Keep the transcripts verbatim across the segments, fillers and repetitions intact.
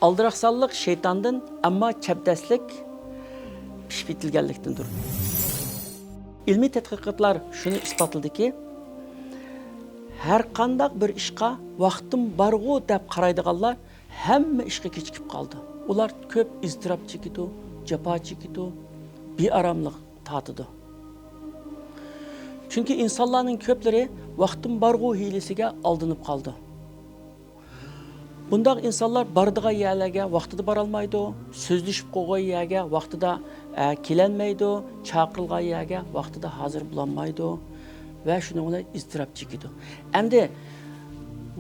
ئالدىراقسانلىق شەيتاندىن، ئەمما چەبدەسلىك پىشىپ يېتىلگەنلىكتىندۇر. ئىلمىي تەتقىقاتلار شۇنى ئىسپاتلىدىكى، ھەر قانداق بىر ئىشقا ۋاقتىم بارغۇ دەپ قارايدىغانلار ھەممە ئىشقا كېچىكىپ قالىدۇ. ئۇلار كۆپ ئىزتىراپ چېكىدۇ، جاپا چېكىدۇ، بىئاراملىق تارتىدۇ. چۈنكى ئىنسانلارنىڭ كۆپلىرى ۋاقتىم بارغۇ ھىيلىسىگە ئالدىنىپ قالىدۇ. بۇنداق ئىنسانلار بارىدىغان يەرلەرگە ۋاقتىدا بارالمايدۇ، سۆزلىشىپ قويغان يەرگە ۋاقتىدا، ئە، كېلەلمەيدۇ، چاقىرىلغان يەرگە ۋاقتىدا ھازىر بولالمايدۇ ۋە شۇنىڭ بىلەن ئىزتىراپ چېكىدۇ. ئەمدى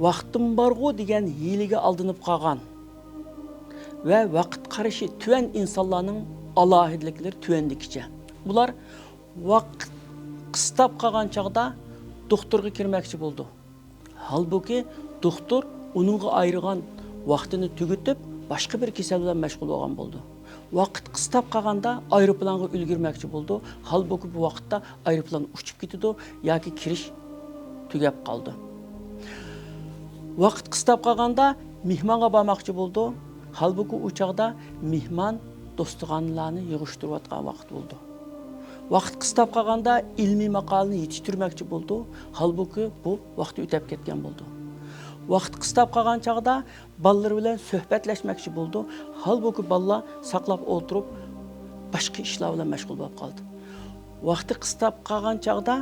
ۋاقتىم بارغۇ دېگەن ھىيلىگە ئالدىنىپ قالغان ۋە ۋاقىت قارىشى تۆۋەن ئىنسانلارنىڭ ئالاھىدىلىكلىرى تۆۋەندىكىچە. ئۇلار ۋاقىت قىستاپ قالغان چاغدا دوختۇرغا كىرمەكچى بولىدۇ. ھالبۇكى، دوختۇر ئۇنىڭغا ئايرىغان ۋاقتىنى تۈگىتىپ، باشقا بىر كېسەل بىلەن مەشغۇل بولغان بولىدۇ. ۋاقىت قىستاپ قالغاندا ئايروپىلانغا ئۈلگۈرمەكچى بولىدۇ. ھالبۇكى، بۇ ۋاقىتتا ئايروپىلان ئۇچۇپ كېتىدۇ ياكى كىرىش تۈگەپ قالىدۇ. ۋاقىت قىستاپ قالغاندا مېھمانغا بارماقچى بولىدۇ. ھالبۇكى، ئۇ چاغدا مېھمان دوستىخانىلارنى يىغىشتۇرۇۋاتقان ۋاقىت بولىدۇ. ۋاقىت قىستاپ قالغاندا ئىلمىي ماقالىنى يېتىشتۈرمەكچى بولىدۇ. ھالبۇكى، بۇ ۋاقتى ئۆتەپ كەتكەن بولىدۇ. ۋاقىت قىستاپ قالغان چاغدا بالىلىرى بىلەن سۆھبەتلەشمەكچى بولىدۇ. ھالبۇكى، بالىلار ساقلاپ ئولتۇرۇپ، باشقا ئىشلار بىلەن مەشغۇل بولۇپ قالىدۇ. ۋاقتى قىستاپ قالغان چاغدا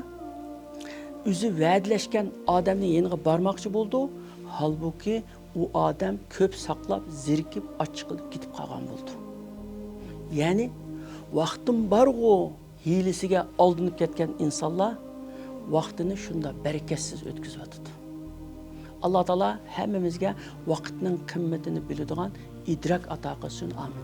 ئۆزى ۋەدىلەشكەن ئادەمنىڭ يېنىغا بارماقچى بولىدۇ. ھالبۇكى، ئۇ ئادەم كۆپ ساقلاپ، زېرىكىپ، ئاچچىقىدىن كېتىپ قالغان بولىدۇ. يەنى، ۋاقتىم بارغۇ ھىيلىسىگە ئالدىنىپ كەتكەن ئىنسانلار ۋاقتىنى شۇنداق بەرىكەتسىز ئۆتكۈزۈۋاتىدۇ. ئاللا تائالا ھەممىمىزگە ۋاقىتنىڭ قىممىتىنى بىلىدىغان ئىدراك ئاتا قىلسۇن. ئامىن.